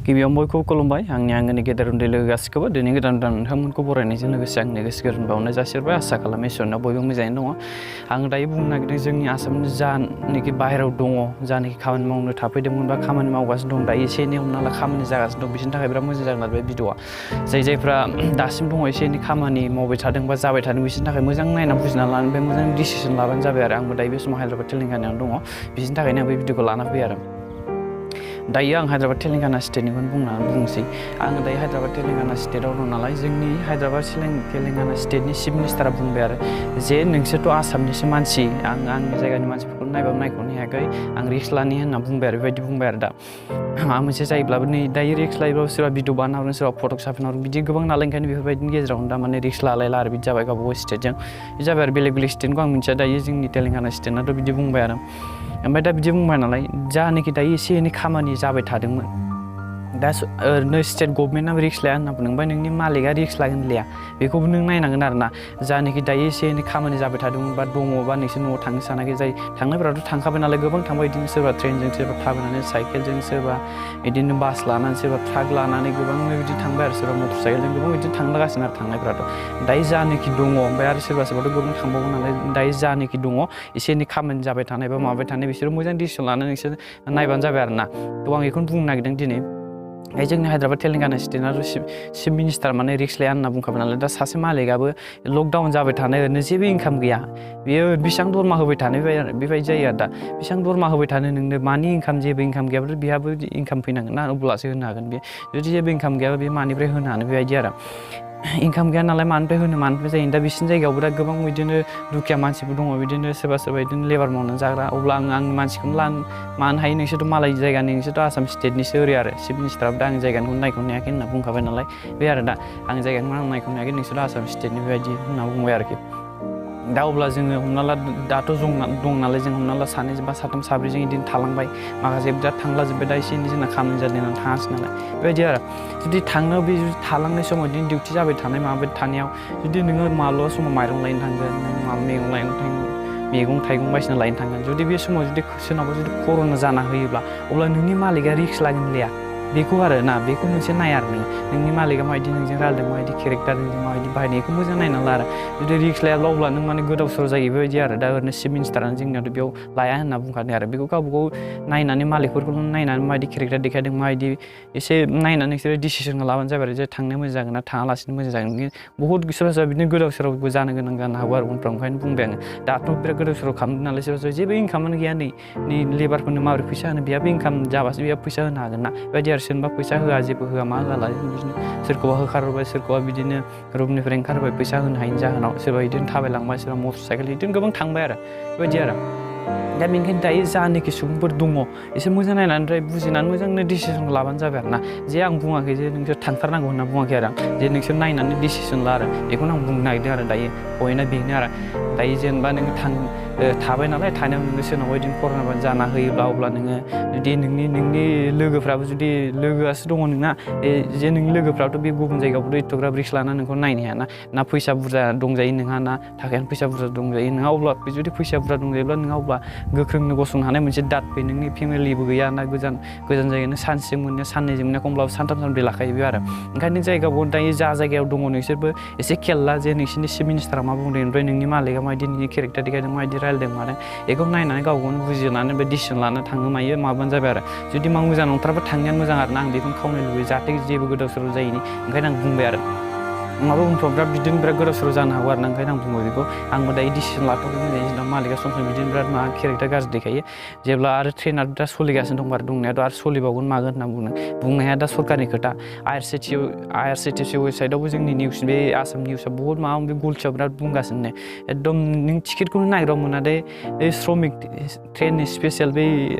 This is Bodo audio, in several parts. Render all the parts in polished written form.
गिबियावनो बयखौबो खुलुमबाय आंनि आंगोनि गेदेर उन्दै लोगो गासिखौबो दिनै गोदान नोंथांमोनखौ बरायनायजों लोगोसे आंनि गोसो गोरबोआवनो जासिहरबाय आसा खालामो इसोरनाव बयबो मोजाङैनो दङ आं दायो बुंनो नागिरदों जोंनि आसामनि जानाखि बाहेरायाव दङ जानाखि खामानि मावनो थाफैदोंमोन बा खामानि मावगासिनो दं दायो एसे एनै हमना ला खामानि जागासिनो दं बिसोरनि थाखाय बिराद मोजां जागोन आरो बे भिडिअआ जायफ्रा दासिम दङ एसे एनै खामानि मावबाय थादों बा जाबाय थादों बिसोरनि थाखाय मोजां नायना बुजिना लानो बे मोजां डिसिसन लाबानो जाबाय आरो आंबो दायो बे समाव हायद्राबाद तेलेंगानायाव दङ बिसोरनि थाखायनो आं बे भिडिअखौ लाना फैयो आरो दायो आं हायद्राबाद तेलेंगाना स्टेटनिखौनो बुंसै आङो दायो हायद्राबाद तेलेंगाना स्टेटआव दं नालाय जोंनि हायद्राबाद तेलेंगाना स्टेटनि चिफ मिनिस्टारा बुंबाय आरो जे नोंसोरथ' आसामनिसो मानसि आंनि जायगानि मानसिफोरखौ नायबाबो नायख'नो हायाखै आं रिक्स लानि होनना बुंबाय आरो बेबायदि बुंबाय आरो दा माबा मोनसे जायोब्लाबो नै दायो रिक्स लायोब्लाबो सोरबा भिडिअ बानायहरो सोरबा फटक साफायहरो बिदि गोबां नालाय ओंखायनो बेफोरबायदिनि गेजेरावनो दा माने रिक्स लालायला आरो बिदि जाबाय गावबा गाव स्टेटजों बिदि जाबाय आरो बेलेग स्टेटखौ आं मिथिया दायो जोंनि तेलेंगाना स्टेटनाथ' बिदि बुंबाय आरो ओमफ्राय दा बिदि बुंबाय नालाय जानाखि दायो एसे एनै खामानि जाबाय थादोंमोन दा ओरैनो स्टेट गभर्नमेन्टआबो रिक्स लाया होनना बुंदों ओमफ्राय नोंनि मालिकआ रिक्स लागोन लाया बेखौबो नों नायनांगोन आरो ना जानाखि दायो एसे एनै खामानि जाबाय थादोंमोन बा दङ बा नोंसोर न'आव थांनो सानाखै जाय थांनायफोराथ' थांखाबाय नालाय गोबां थांबाय बिदिनो सोरबा ट्रेनजों सोरबा थाबायनानै साइकेलजों सोरबा बिदिनो बास लानानै सोरबा ट्राक लानानै गोबां बिदि थांबाय आरो सोरबा मटर साइकेलजों गोबां बिदि थांलागासिनो आरो थांनायफोराथ' दायो जानाखि दङ ओमफ्राय आरो सोरबाथ' गोबां थांबावो नालाय दायो जानाखि दङ एसे एनै खामानि जाबाय थानाय बा माबाय थानाय बिसोरो मोजां डिसिसन लानानै नोंसोर नायबानो जाबाय आरो ना थ' आं बेखौनो बुंनो नागिरदों दिनै जोंनि हायद्राबाद तेलेंगाना स्टेटआथ' चिफ मिनिस्टार माने रिक्स लाया होनना बुंखाबाय नालाय दा सासे मालिकआबो लकडाउन जाबाय थानाय ओरैनो जेबो इनकाम गैया बेयो बेसेबां दरमा होबाय थानो बेबायदि जायो आरो दा बेसेबां दरमा होबाय थानो नोंनो मानि इनकाम जेबो इनकाम गैयाब्लाथ' बेहाबो इनकाम फैनांगोन ना अब्लासो होनो हागोन बे जुदि जेबो इनकाम गैयाबा बे मानिफ्राय होनो हानो बेबायदि आरो इनकाम गैया नालाय मानिफ्राय होनो मानिफ्राय जायो दा बिसिनि जायगायावबो दा गोबां बिदिनो दुखिया मानसिफोर दङ बिदिनो सोरबा बिदिनो लेबार मावनानै जाग्रा अब्ला आं आंनि मानसिखौनो मानो हायो नोंसोरथ' मालाय जायगानि नोंसोरथ' आसाम स्टेटनिसो ओरै आरो चिफ मिनिस्टाराबो दा आंनि जायगानिखौ नायख'नो हायाखै होनना बुंखाबाय नालाय बे आरो दा आंनि जायगानिखौ आं नायख'नो हायाखै नोंसोरथ' आसाम स्टेटनि बेबायदि होनना बुंबाय आरोखि दा अब्ला जोङो हमना ला दाथ' दं नालाय जों हमना ला सानै बा साथाम साब्रैजों बिदिनो थालांबाय माखासे बिराद थांलाजोब्बाय दा एसे एनै जोंना खामानि जादों होननानै थाङासै नालाय बेबायदि आरो जुदि थांनो बे थालांनाय समाव बिदिनो डिउटि जाबाय थानाय माबाबाय थानायाव जुदि नोङो माब्लाबा समाव माइरं लायनो थांगोन नों माबा मैगं थाइगं बायदिसिना लायनो थांगोन जुदि बे समाव जुदि सोरनावबा जुदि कर'ना जाना होयोब्ला अब्ला नोंनि मालिकआ रिक्स लागोन लाया बेखौ आरो ना बेखौ मोनसे नाय आरो नोंनि मालिकआ माबायदि नोंजों रायलायदों माबायदि केरेक्टार नोंजों माबायदि बाहायनाय बेखौ मोजां नायना ला आरो जुदि रिक्स लायाब्ला अब्ला नों माने गोदाव सोराव जायो बेबायदि आरो दा ओरैनो चिफ मिनिस्टारानो जोंनियावथ' बेयाव लाया होनना बुंखादों आरो बेखौ गावबागाव नायनानै मालिकफोरखौ नायनानै माबायदि केरेक्टार देखायदों माबायदि एसे नायनानै नोंसोरो डिसिसनखौ लाबानो जाबाय आरो जे थांनो मोजां जागोन ना थाङालासिनो मोजां जागोन बहुद सोरबा बिदिनो गोदाव सोरावबो जानो गोनां जानो हागौ आरो उनफ्राव ओंखायनो बुंबाय आङो दाथ' बिराद गोदाव सोराव खालामदों नालाय सोरबा जेबो इनकामानो गैया नै लेबारफोरनो माबोरै फैसा होनो बेहाबो इनकाम जाबासो बेहा फैसा होनो हागोन ना बेबायदि आरो सोरनोबा फैसा होआ जेबो होआ मा होआला बिदिनो सोरखौबा होखारबाय सोरखौबा बिदिनो रुमनिफ्राय ओंखारबाय फैसा होनो हायिनि जाहोनाव सोरबा बिदिनो थाबायलांबाय सोरबा मटर साइकेल बिदिनो गोबां थांबाय आरो बेबायदि आरो दा बेनिखायनो दायो जानाखि सुबुंफोर दङ एसे मोजां नायनानै ओमफ्राय बुजिनानै मोजांनो डिसिसनखौ लाबानो जाबाय आरो ना जे आं बुङाखै जे नोंसोर थांथारनांगौ होनना बुङाखै आरो आं जे नोंसोर नायनानै डिसिसन ला आरो बेखौनो आं बुंनो नागिरदों आरो दायो पइन्टआ बेनो आरो दायो जेनेबा नोङो थाबाय नालाय थानायाव नोङो सोरनावबा बिदिनो कर'ना जाना होयोब्ला अब्ला नोङो जुदि नोंनि लोगोफ्राबो जुदि लोगोआसो दङ नोंना जे नोंनि लोगोफ्राबोथ' बे गुबुन जायगायावबोथ' एथ'ग्राब रिक्स लाना नोंखौ नायनो हायाना ना फैसा बुरजा दंजायो नोंहा ना थाखायानो फैसा बुरजा दंजायो नोंहा अब्ला जुदि फैसा बुरजा दंजायोब्ला नोंहा अब्ला गोख्रोंनो गसंनो हानाय मोनसे दाद फै नोंनि फेमिलिबो गैया ना गोजान जायगायावनो सानसेजों मोननाया साननैजों मोननाया खमब्लाबो सानथाम सानब्रै लाखायो बे आरो ओंखायनो जायगायाव दायो जा जायगायाव दङ नोंसोरबो एसे खेल ला जे नोंसोरनि चिफ मिनिस्टारा मा बुंदों ओमफ्राय नोंनि मालिकआ माबायदि नोंनि केरेक्टार देखायदों माबायदि रायलायदों मादों बेखौ नायनानै गाव गावनो बुजिनानै बे डिसिसन लानो थाङो मायो माबानो जाबाय आरो जुदि मा मोजां नंथारबा थांनायानो मोजां आरो ना आं बेखौनो खावनो लुबैयो जाहाथे जेबो गोदाव सोराव जायैनि ओंखायनो आं बुंबाय आरो माबा उनफ्राव बिराद गोदाव सोराव जानो हागौ आरो ना ओंखायनो आं बुंबाय बेखौ आंबो दायो डिसिसन लाथ'वाखै मोजाङै जोंना मालिकआ सम बिदिनो बिराद माबा केरेक्टार गाज्रि देखायो जेब्ला आरो ट्रेनआ दा सोलिगासिनो दं आरो दंनायाथ' आरो सोलिबावगोन मागोन होनना बुंनाया दा सरकारनि खोथा IRCTC वेबसाइटआवबो जोंनि निउस बे आसाम निउसआ बहुत माबा माबि गलथियाव बिराद बुंगासिनो एकदम नों टिकेटखौनो नागिरबा मोना दे श्रमिक ट्रेननि स्पेसियेल बे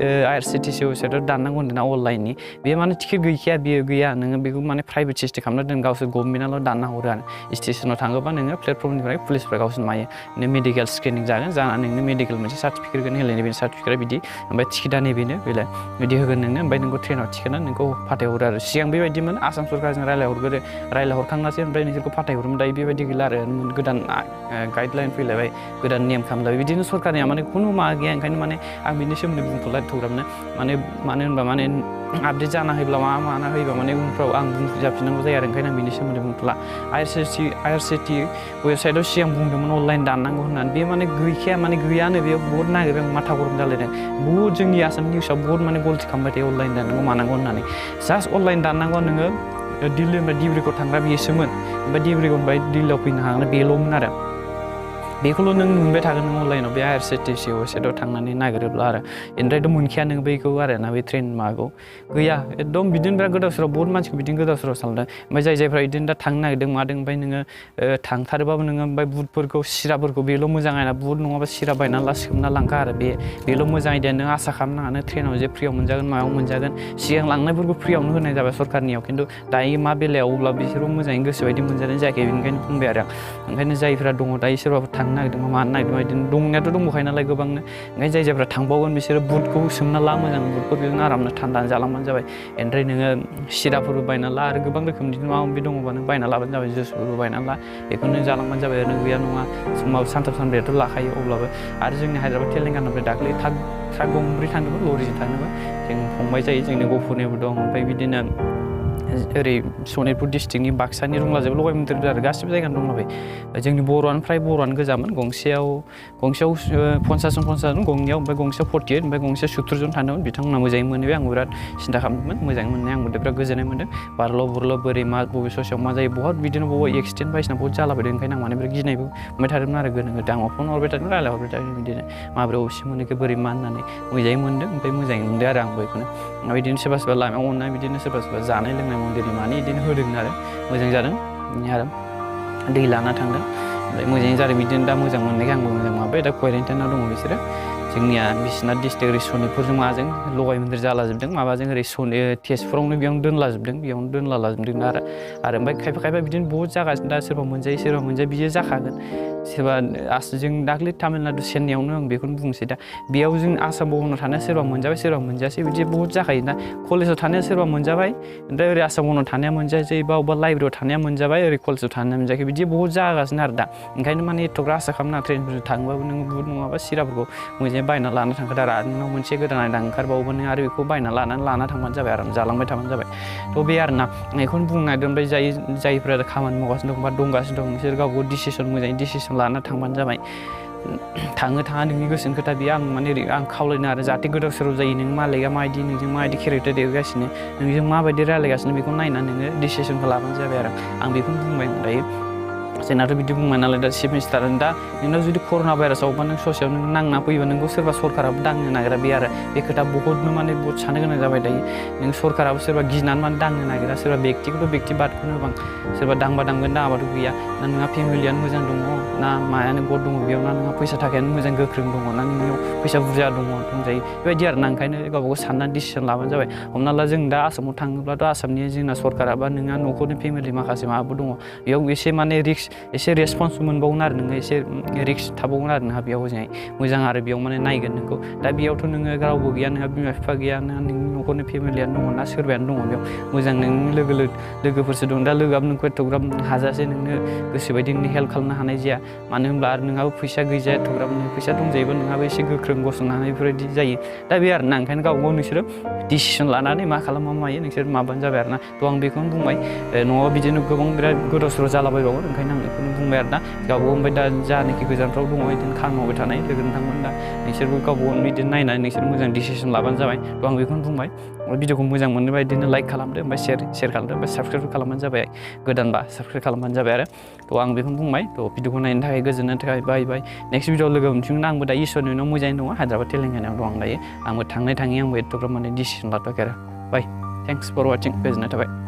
IRCTC वेबसाइटआव दाननांगौ होनदों ना अनलाइननि बे माने टिकेट गैखाया बेयो गैया नोङो बेखौ माने प्राइभेट सिस्टेम खालामना दोन गावसोर गभर्नमेन्टआल' दानना हरो आरो स्टेसनाव थाङोबा नोङो प्लेटफर्मनिफ्राय पुलिसफ्रा गावसोर मायो नों मेडिकेल स्क्रिनिं जागोन जानानै नोंनो मेडिकेल मोनसे सार्टिफिकेट होगोन होलायनो बेनि सार्टिफिकेटआ बिदि ओमफ्राय टिकेटआ नैबेनो बेलाय बिदि होगोन नोंनो ओमफ्राय नोंखौ ट्रेनाव थिखोना नोंखौ फाथायहरो आरो सिगां बेबायदिमोन आसाम सरकारजों रायलायहरखांनासो ओमफ्राय नोंसोरखौ फाथायहरोमोन दायो बेबायदि गैला आरो गोदान गाइडलाइन फैलायबाय गोदान नेम खालामलायबाय बिदिनो सरकारनिया माने खुनु माबा गैया ओंखायनो माने आं बिनि सोमोन्दै बुंथ'ला एथ'ग्राबनो मानो होनबा माने आपडेट जाना होयोब्ला माना होयोबा माने उनफ्राव आं बुंजाफिननांगौ जायो आरो ओंखायनो आं बिनि सोमोन्दै बुंथ'ला IRCTC वेबसाइटआव सिगां बुंदोंमोन अनलाइन दाननांगौ होननानै बे माने गैखाया माने गैयानो बेयाव बहुत नागिरबाय आं माथा गरम जालायदों बहुत जोंनि आसाम निउसआव बहुत माने गलति खालामबाय थायो अनलाइन दाननांगौ मानांगौ होननानै जास्ट अनलाइन दाननांगौ नोङो दिल्ली ओमफ्राय डिब्रुगड़ थांग्रा बेसोमोन ओमफ्राय डिब्रुगड़निफ्राय दिल्लीयाव फैनो हागोन बेल'मोन आरो बेखौल' नों मोनबाय थागोन नों अनलाइनाव बे IRCTC वेबसाइटआव थांनानै नागिरोब्ला आरो बेनिफ्रायथ' मोनखाया नों बैखौ आरो ना बे ट्रेन माबाखौ गैया एकदम बिदिनो बिराद गोदाव सोराव बहुत मानसिखौ बिदिनो गोदाव सोराव सालदों ओमफ्राय जायफ्रा बिदिनो दा थांनो नागिरदों मादों ओमफ्राय नोङो थांथारोबाबो नोङो ओमफ्राय बुटफोरखौ सिराफोरखौ बेल' मोजां आयना बुट नङाबा सिरा बायना ला सोमना लांखा आरो बेल' मोजां आइडिया नों आसा खालामनाङा नों ट्रेनाव जे फ्रियाव मोनजागोन मायाव मोनजागोन सिगां लांनायफोरखौ फ्रियावनो होनाय जाबाय सरकारनियाव खिन्थु दायो मा बेलायाव अब्ला बिसोरबो मोजाङै गोसो बायदि मोनजानाय जायाखै बेनिखायनो बुंबाय आरो आं ओंखायनो जायफ्रा दङ दायो सोरबाफोर थांनो नागिरदों मानो नागिरदों बिदिनो दंनायाथ' दंबोखायो नालाय गोबांनो ओंखायनो जायफ्रा थांबावगोन बिसोरो बुटखौ सोमना ला मोजां बुटफोरजों आरामनो थान्दा जालांबानो जाबाय ओमफ्राय नोङो सिराफोरबो बायना ला आरो गोबां रोखोमनि माबा माबि दङबा नों बायना लाबानो जाबाय जुसफोरबो बायना ला बेखौनो जालांबानो जाबाय ओरैनो गैया नङा माबा सानथाम सानब्रैयाथ' लाखायो अब्लाबो आरो जोंनि हायद्राबाद तेलेंगानानिफ्राय दाख्लै ट्राक गंब्रै थांदोंमोन लरिजों थांदोंमोन जों फंबाय जायो जोंनि गफुरनिबो दं ओमफ्राय बिदिनो ओरै सनितपुर डिस्ट्रिक्टनि बाक्सानि रुंलाजोबो लगाय मोनदेर आरो गासिबो जायगानि दंलाबायो जोंनि बर'आनो फ्राय बर'आनो गोजामोन गंसेयाव 50 जन गंनैयाव ओमफ्राय गंसेयाव 48 ओमफ्राय गंसेयाव 70 जन थांदोंमोन बिथांमोना मोजाङै मोनहैबाय आंबो बिराद सिन्था खालामदोंमोन मोजाङै मोननाय आंबो बिराद गोजोननाय मोन्दों बारल' बुरल' बोरै मा बबे ससेयाव मा जायो बहुत बिदिनो बबाव एक्सिडेन्ट बायदिसिना बहुत जालाबायदों ओंखायनो आं माने बिराद गिनायबो मोनबाय थादोंमोन आरो गोनो गोथो आं फन हरबाय थादों रायलायहरबाय थादों बिदिनो माबोरै अबेसिम मोनहैखो बोरै मा होननानै मोजाङै मोन्दों ओमफ्राय मोजाङै मोनदों आरो आंबो बेखौनो बिदिनो सोरबा लामायाव अननाय बिदिनो सोरबा जानाय लोंनाय मन्दिरनि मानि बिदिनो होदों आरो मोजां जादों आरो दै लाना थांदों ओमफ्राय मोजाङै जादों बिदिनो दा मोजां मोननायखाय आंबो मोजां माबाय दा क्वारेन्टाइनाव दङ बिसोरो जोंनिया बिश्वनाथ डिस्ट्रिक्ट ओरै सनितपुरजों माजों लगाय मोन्देर जालाजोबदों माबाजों ओरै तेजपुरावनो बेयावनो दोनलाजोबदों बेयावनो दोनलाजोबदों आरो ओमफ्राय खायफा बिदिनो बहुत जागासिनो दा सोरबा मोनजायो बियो जाखागोन सोरबा जों दाख्लै तामिलनाडु चेन्नाइआवनो आं बेखौनो बुंसै दा बेयाव जों आसाम भबनाव थानाया सोरबा मोनजाबाय सोरबा मोनजायासै बिदि बहुत जाखायो दा कलेजाव थानाया सोरबा मोनजाबाय ओमफ्राय ओरै आसाम भबनाव थानाया मोनजायासै अबेबा लाइब्रेरियाव थानाया मोनजाबाय ओरै कलेजाव थानाया मोनजायाखै बिदि बहुत जागासिनो आरो दा ओंखायनो माने एथ'ग्रा आसा खालामनाङा ट्रेनफोरजों थाङोबाबो नोङो बुट नङाबा सिराफोरखौ मोजाङै बायना लाना थांखादो आरो नोंनाव मोनसे गोदान आयदा ओंखारबावोबा नों आरो बेखौ बायना लाना थांबानो जाबाय आराम जालांबाय थाबानो जाबाय थ' बे आरोना बेखौनो बुंनो नागिरदों ओमफ्राय जायफ्रा खामानि मावगासिनो दं बा दंगासिनो दं बिसोर गाव गाव मोजाङै डिसिसन लाना थांबानो जाबाय थाङो थाङा नोंनि गोसोनि खोथा बेयो आं माने आं खावलायनो आरो जाहाथे गोदाव सोराव जायो नों मालिकआ माबायदि नोंजों माबायदि केरेक्टार देरगासिनो नोंजों माबायदि रायलायगासिनो बेखौ नायनानै नोङो डिसिसनखौ लाबानो जाबाय आरो आं बेखौनो बुंबाय दायो जोंनाथ' बिदि बुंबाय नालाय दा चिफ मिनिस्टार दा नोंनाव जुदि कर'ना भाइरास अबा नों ससेयाव नों नांना फैयोबा नोंखौ सोरबा सरकाराबो दांनो नागिरा बे आरो बे खोथा बहुतनो माने बहुत साननो गोनां जाबाय दायो नों सरकाराबो सोरबा गिनानै माने दांनो नागिरा सोरबा बेक्ति बादखौनो बां सोरबा दांगोन दाङाबाथ' गैया ना नोंहा फेमिलियानो मोजां दङ ना मायानो गद दङ बेयाव ना नोंहा फैसा थाखायानो मोजां गोख्रों दङ ना नोंनियाव फैसा बुरजा दंजायो बेबायदि आरो ना ओंखायनो गावबा गाव साननानै डिसिसन लाबानो जाबाय हमना ला जों दा आसामाव थाङोब्लाथ' आसामनि जोंना सरकारा बा नोंहा न'खरनि फेमिलि माखासे माबाबो दङ बेयाव एसे माने एसे रेसपन्स मोनबावगोन आरो नोङो एसे रिक्स थाबावगोन आरो नोंहा बेयाव हजोंहाय मोजां आरो बेयाव माने नायगोन नोंखौ दा बेयावथ' नोङो रावबो गैया नोंहा बिमा बिफा गैया नोंनि न'खरनि फेमिलियानो दङ ना सोरबायानो दङ बेयाव मोजां नोंनि लोगोफोरसो दं दा लोगोआबो नोंखौ एथ'ग्राब हाजासे नोंनो गोसोबायदि नोंनो हेल्प खालामनो हानाय जाया मानो होनब्ला आरो नोंहाबो फैसा गैजाया एथ'ग्राब फैसा दंजायोबा नोंहाबो एसे गोख्रों गसंनो हानाय बेफोरबायदि जायो दा बे आरोना ओंखायनो गावबा गाव नोंसोरो डिसिसन लानानै मा खालामो मायो नोंसोर माबानो जाबाय आरोना थ' आं बेखौनो बुंबाय न'आव बिदिनो गोबां बिराद गोदाव सोराव जालाबायबावो ओंखायनो आं बेखौनो बुंबाय आरोना गावबा गाव ओमफ्राय दा जानाखि गोजानफ्राव दङ बिदिनो खामानि मावबाय थानाय लोगो नोंथांमोन दा नोंसोरबो गावबा गाव बिदिनो नायनानै नोंसोर मोजां डिसिसन लाबानो जाबाय थ' आं बेखौनो बुंबाय भिडिअखौ मोजां मोनोबा बिदिनो लाइक खालामदो ओमफ्राय शेयार खालामदो ओमफ्य साबसक्राइब खालामबानो जाबाय गोदानबा साबसक्राइब खालामबानो जाबाय आरो थ' आं बेखौनो बुंबाय थ' भिडिअखौ नायनो थाखाय गोजोननायनि थाखाय बाय नेक्स्ट भिडिअआव लोगो मोनफिनगोन आंबो दा इसोरनि उनाव मोजाङै दङ हायद्राबाद तेलेंगानायाव दं आं दायो आंबो थाङै आंबो एथ'ग्राब माने डिसिसन लाथ'वाखै आरो बाय थेंक्स फर वाचिं गोजोननाय थाबाय